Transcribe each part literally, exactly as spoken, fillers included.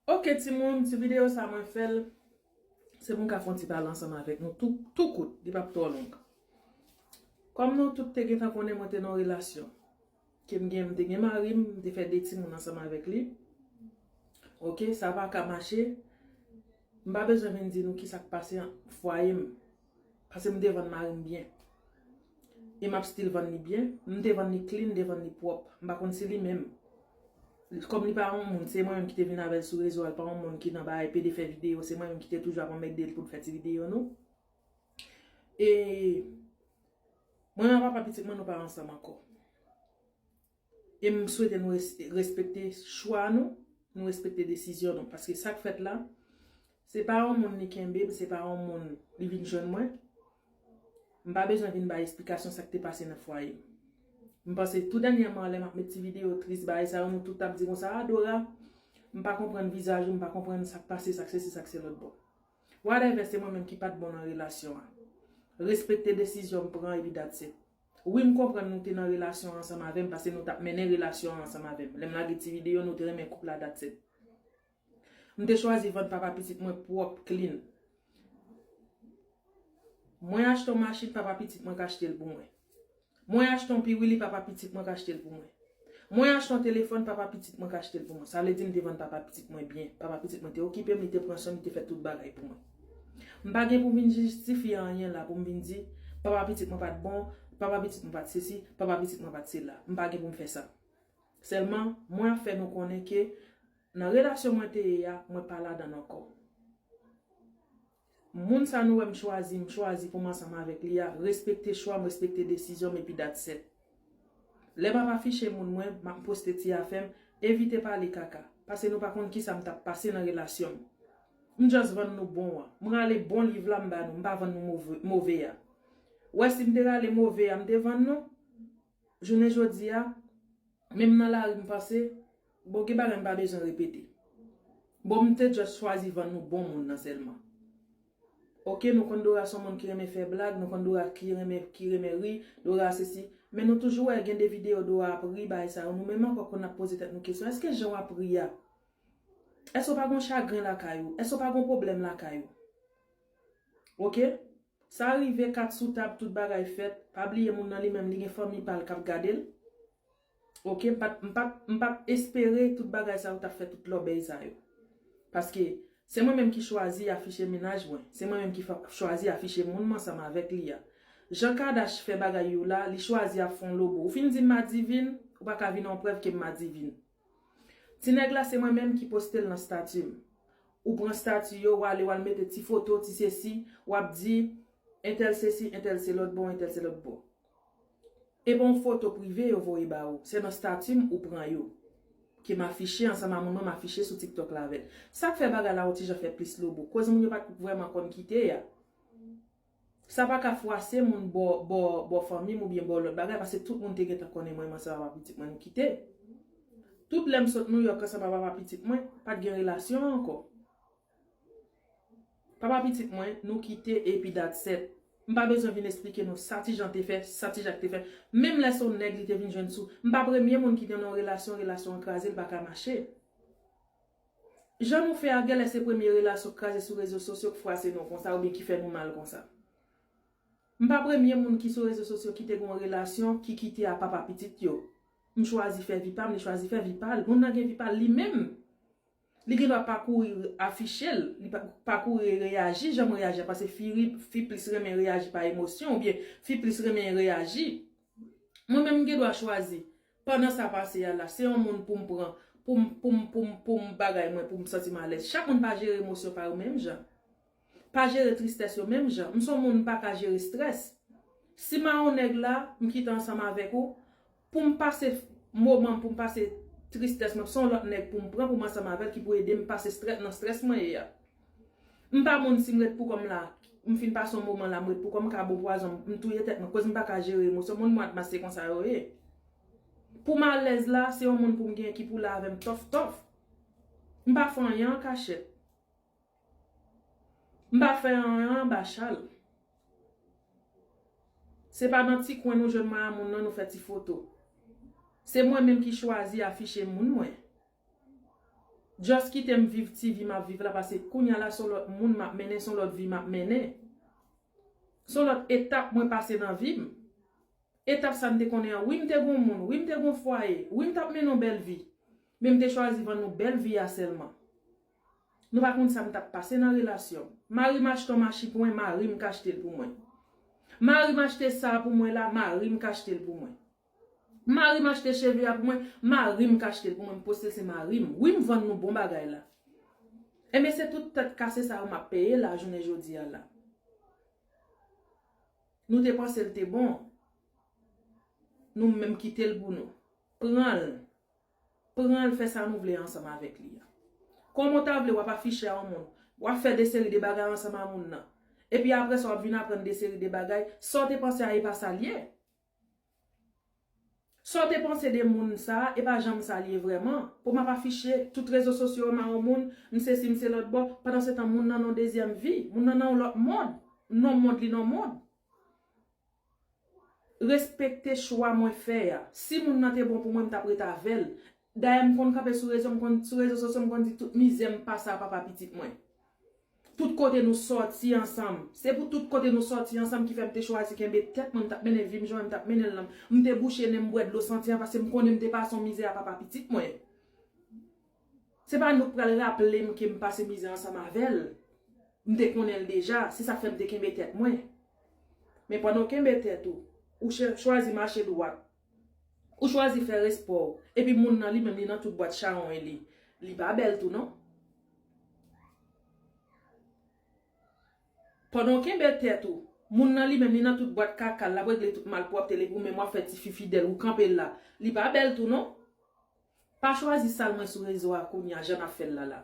Ok, timoun, ti videyo sa mwen fè l, se pou m ka fè yon ti pale ansanm avèk nou tou, tou kout, li p ap twò long. Kòm nou tout te gentan konnen mwen te nan yon relasyon, ke m gen, m te gen mari m, m te fè de timoun ansanm avèk li. Ok, sa pa ka mache. M pa bezwen vin di nou ki sa k pase nan fwaye m. Paske m te vann mari m byen. E m ap still vann li byen. M te vann li clean, m te vann li pwòp. M pa konn si li menm. Kòm li pa yon moun, se mwen menm ki te vin avè l sou rezo a, l pa yon moun ki nan bagay pede fè videyo, se mwen menm ki te toujou ap anmède l pou l fè ti videyo nou. E mwen ak papa pitit mwen, nou pa ansanm ankò. E m swete nou res-, respekte chwa nou, nou respekte desizyon nou. Paske sa k fèt la, se pa yon moun li kenbe m, se pa yon moun li vin jwenn mwen. M pa bezwen vin bay esplikasyon sa k te pase nan fwaye m. M panse tou dènyèman, lè m ap met ti videyo tris bagay sa yo, nou tout t ap di konsa, "A, Dora, m pa konprann vizaj ou, m pa konprann sa k pase, sa k sesi, sa k se lòt bò." Whatever, se mwen menm ki pa t bon nan relasyon an. Respekte desizyon m pran epi that's it. Wi, m konprann nou te nan relasyon ansanm avè m, paske nou t ap mennen relasyon an ansanm avè m. Lè m lage ti videyo, nou te renmen koup la, that's it. M te chwazi vann papa pitit mwen pwòp, clean. Mwen achte yon machin, papa pitit mwen ka achte l pou mwen. Mwen achte yon piwili, papa pitit mwen ka achte l pou mwen. Mwen achte yon telefòn, papa pitit mwen ka achte l pou mwen. Sa vle di m te vann papa pitit mwen byen. Papa pitit mwen te okipe m, li te pran swen m, li te fè tout bagay pou mwen. M pa gen pou m vin jistifye anyen la pou m vin di, papa pitit mwen pa t bon, papa pitit mwen pa t sesi, papa pitit mwen pa t sela. M pa gen pou m fè sa. Sèlman, mwen ap fè nou konnen ke nan relasyon mwen te ye a, mwen pa ladan l ankò. Moun sa nou wè m chwazi, m chwazi pou m ansanm avèk li a, respekte chwa m, respekte desizyon m, epi that's it. Lè m ap afiche moun mwen, m ap poste ti afè m, evite pale kaka, paske nou pa konn kisa m t ap pase nan relasyon m. M just vann nou bon an. M rale bon liv la, m ba nou, m pa vann nou move, move a. Ou wè si m te rale move a, m te vann nou, jounen jodi a, menm nan lari m pase, bon, gen bagay m pa bezwen repete. Bon, m te just chwazi vann nou bon moun nan sèlman. Ok, nou konn Dora se yon moun ki renmen fè blag, nou konn Dora ki renmen, ki renmen ri, Dora sesi. Men nou toujou wè gen de videyo Dora ap ri, bagay sa yo. Nou menm ankò konn ap poze tèt nou kesyon, èske jan w ap ri a, èske w pa gon chagren lakay ou? Èske w pa gon pwoblèm lakay ou? Ok? Sa rive, kat sou tab, tout bagay fèt. Pa bliye moun nan li menm, li gen fanmi pa l k ap gade l. Ok, m pa t, m pa t, m pa t espere tout bagay sa yo t ap fè tout lòbèy sa yo. Paske se mwen menm ki chwazi afiche mennaj mwen. Se mwen menm ki fa-, chwazi afiche moun m ansanm avèk li a. Jan Kadash fè bagay yo la, li chwazi ap fè yon lobo. Ou fin di m madivin, ou pa ka vin yon prèv ke m madivin. Ti nèg la, se mwen menm ki poste l nan stati m. Ou pran stati yo, w ale, w al mete ti foto, ti sesi, w ap di, entèl sesi, entèl se lòt bò, entèl se lòt bò. E pa yon foto prive yo voye ba ou, se nan stati m ou pran yo. Ke m afiche ansanm a moun mwen, m afiche sou TikTok la avè l. Sa k fè bagay la yon ti jan fè plis lobo. Koz moun yo pa t vrèman konn kite a. Sa pa ka fwase moun bò, bò, bò fanmi m oubyen bò lòt bagay, paske tout moun te gentan konnen mwen, m ansanm ak papa pitit mwen, nou kite. Tout lè m sot Nouyòk ansanm ak papa pitit mwen, pa t gen relasyon ankò. Papa pitit mwen, nou kite epi that's it. M pa bezwen vin esplike nou sa Ti Jan te fè, sa Ti Jak te fè. Menm lè se yon nèg li te vin jwenn sou, m pa premye moun ki te nan yon relasyon, relasyon an kraze, l pa ka mache. Jan nou fè a, genlè se premye relasyon k kraze sou rezo sosyo k fwase nou konsa oubyen ki fè nou mal konsa. M pa premye moun ki sou rezo sosyo ki te gen yon relasyon ki kite a papa pitit yo. M chwazi fè vi pa m, li chwazi fè vi pa l. Moun nan gen vi pa l li menm. Li gen dwa pa kouri afiche l, li pa, pa kouri reyaji jan m reyaji a, paske fi, fi plis renmen reyaji pa emosyon oubyen fi plis renmen reyaji. Mwen menm m gen dwa chwazi. Pandan sa pase a la, se yon moun pou m pran, pou m, pou m, pou m, pou m bagay mwen, pou m santi m alèz. Chak moun pa jere emosyon pa yo menm jan. Pa jere tristès yo menm jan. M se yon moun m pa ka jere strès. Si m a yon nèg la, m kite ansanm avèk ou, pou m pase moman m, pou m pase tristès mwen, se yon lòt nèg pou m pran, pou m ansanm avè l, ki pou ede m pase strès nan strès mwen ye a. M pa moun si m ret pou kò m la, m fin pase yon moman la, m ret pou kò m, m ka bon pwazon, m touye tèt mwen, koz m pa ka jere emosyon. Moun mwa d mas se konsa yo ye. Pou m alèz la, se yon moun pou m gen ki pou la avè m tòf tòf. M pa fè anyen an kachèt. M pa fè anyen anba chal. Se pa nan ti kwen nou jwenn mwen a moun nan nou fè ti foto. Se mwen menm ki chwazi afiche moun mwen. Just kite m viv ti vi m ap viv la, paske kounye a la, se yon lòt moun m ap mennen, se yon lòt vi m ap mennen. Se yon lòt etap mwen pase nan vi m. Etap sa m te konnen an, wi, m te gon moun, wi, m te gon fwaye, wi, m t ap mennen yon bèl vi. Men m te chwazi vann nou bèl vi a sèlman. Nou pa konn sa m t ap pase nan relasyon. Mari m achte yon machin pou mwen, mari m k achte l pou mwen. Mari m achte sa pou mwen la, mari m k achte l pou mwen. Mari m achte cheve a pou mwen, mari m k achte l pou mwen, m poste l se mari m. Wi, m vann nou bon bagay la. Enben, se tout tèt kase sa yo m ap peye la, jounen jodi a la. Nou te panse l te bon. Nou menm kite l pou nou. Pran l. Pran l, fè sa nou vle ansanm avèk li a. Kòman w ta vle w ap afiche a yon moun, w ap fè de seri de bagay ansanm a moun nan. Epi apre sa, w ap vin aprann de seri de bagay. Sa w te panse a, e pa sa l ye. Sa w te panse de moun sa a, e pa janm sa l ye vrèman. Pou m ap afiche tout rezo sosyo m a yon moun, m sesi, m se lòt bò, pandan se tan moun nan nan yon dezyèm vi, moun nan nan yon lòt mond, nan mond li nan mond. Respekte chwa mwen fè a. Si moun nan te bon pou mwen, m t ap ret avè l. Dayè, m konn kanpe sou rezo, m konn, sou rezo sosyo, m konn di tout mizè m pase a papa pitit mwen. Tout kote nou sòti ansanm. Se pou tout kote nou sòti ansanm ki fè m te chwazi kenbe tèt mwen, m t ap mennen vi m jan m t ap mennen l lan. M te bouche nen m bwè dlo santi a paske m konnen m te pase yon mizè a papa pitit mwen. Se pa nou k pral raple m ke m pase mizè ansanm avè l. M te konnen l deja, se sa k fè m te kenbe tèt mwen. Men pandan w kenbe tèt ou, ou chè- chwazi mache dwat, ou chwazi fè respè w, epi moun nan li menm li nan tout bwat chawony li, li pa bèl tou non. Pandan w kenbe tèt ou, moun nan li menm li nan tout bwat kaka l, l ap regle tout malpwòpte l epi ou menm w ap fè tifi fidèl, ou kanpe l la, li pa bèl tou non. Pa chwazi sal mwen sou rezo a kounye a jan n ap fè l la la.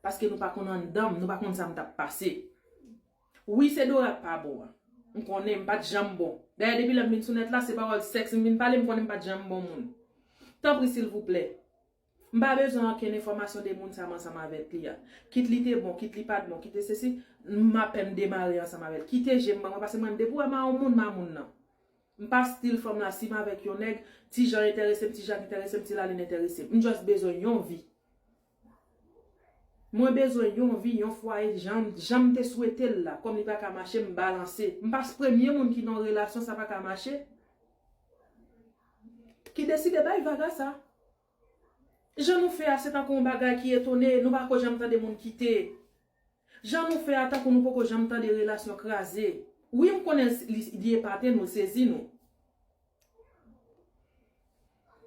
Paske nou pa konn anndan m, nou pa konn sa m t ap pase. Wi, se Dora k pa bon an. M konnen m pa t janm bon. Dayè, depi lè m vin sou nèt la, se pawòl sèks m vin pale, m konnen m pa t janm bon moun. Tanpri, silvouplè. M pa bezwen okenn enfòmasyon de moun sa m ansanm avèk li a. Kit li te bon, kit li pa t bon, kit li sesi, m apèn demare ansanm avè l. Kite je m ban mwen, paske mwen, depi w wè m a yon moun, m a moun nan. M pa stil fanm la, si m avèk yon nèg, ti Jan enterese m, ti Jak enterese m, ti Lalin enterese m. M just bezwen yon vi. Mwen bezwen yon vi, yon fwaye, jan, jan m te swete l la. Kòm li pa ka mache, m balanse. M pa premye moun ki nan yon relasyon, sa pa ka mache. Ki deside bay vag a sa. Jan nou fè a, se tankou yon bagay ki etone, nou pa ko janm tande moun kite. Jan nou fè a, tankou nou poko janm tande relasyon kraze. Wi, m konnen li, li epate nou, sezi nou.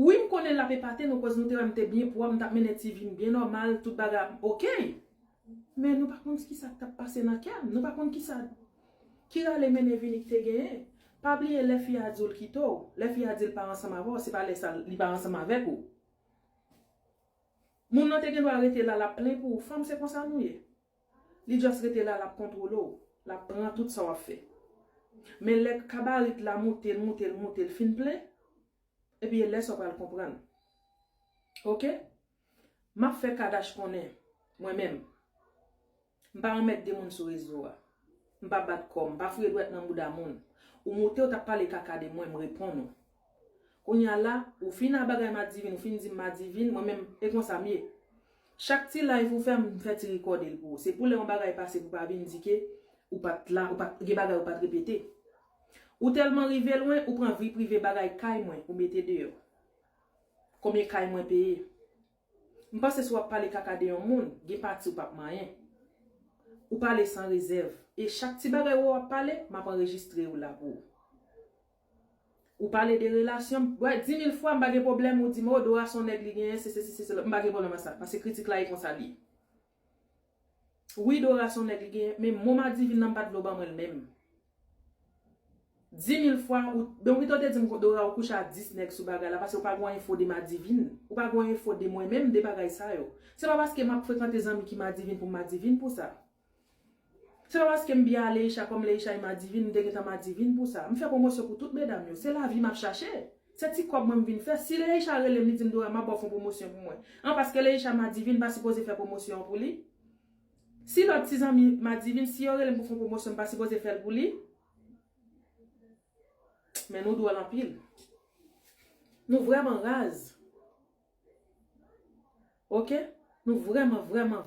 Wi, m konnen l ap epate nou, koz nou te wè m te byen pwòp, m t ap mennen ti vi m byen nòmal, tout bagay oke. Men nou pa konn kisa k t ap pase nan kè m, nou pa konn kisa, ki rale mennen vini k te genyen. Pa bliye lè fi a di w l kite w, lè fi a di l pa ansanm avè w, se pa lè sa li pa ansanm avèk ou. Moun nan te gen dwa rete la, l ap plenyen pou ou. Fanm, se konsa nou ye. Li just rete la, l ap kontwole w. L ap pran tout sa w ap fè. Men lè kabarit la moute l, moute l, moute l, fin plen, epi e lè sa w pral konprann. Oke? M ap fè Kadash konnen, mwen menm. M pa anmède moun sou rezo a. M pa bat kò m, m pa fouye dwèt nan bouda moun. Ou moute, ou t ap pale kaka de mwen, m reponn ou. Kounye a la, ou fin a bagay Madivin, ou fin di m Madivin, mwen menm, e konsa m ye. Chak ti live ou fè, m fè ti rekòde l pou ou. Se pou lè yon bagay pase pou pa vin di ke ou pa t la, ou pa t, gen bagay ou pa t repete. Ou tèlman rive lwen, ou pran vi prive bagay kay mwen, ou mete deyò. Konbyen kay mwen peye? M panse si w ap pale kaka de yon moun, gen pati ou p ap manyen. Ou pale san rezèv. E chak ti bagay ou w ap pale, m ap anrejistre ou la pou ou. Ou pale de relasyon, m, wè, di mil fwa, m pa gen pwoblèm, ou di m, o, Dora se yon nèg li genyen, se sesi, se sela. M pa gen pwoblèm ak sa, paske kritik la e konsa li ye. Wi, Dora se yon nèg li genyen, men mo Madivin nan m pa t vle w ban mwen l menm. Di mil fwa, ou, ben, ou pito te di m, Dora, ou kouche a dis nèg sou bagay la, paske ou pa gen enfo de Madivin. Ou pa gen enfo de mwen menm, de bagay sa yo. Se pa paske m ap frekante zanmi ki Madivin pou m Madivin pou sa. Se pa paske m byen a Leisha, kòm Leisha e Madivin, m te gentan Madivin pou sa. M fè pwomosyon pou tout medam yo. Se lavi m ap chache. Se ti kòb mwen m vin fè. Si Leisha rele m, li di m, Dora, m ap ba w fè yon pwomosyon pou mwen. An, paske Leisha Madivin pa sipoze fè pwomosyon an pou li. Si lòt ti zanmi Madivin, si yo rele m pou fè yon pwomosyon, m pa sipoze fè l pou li. Men nou dwòl anpil. Nou vrèman raz. Oke? Nou vrèman, vrèman,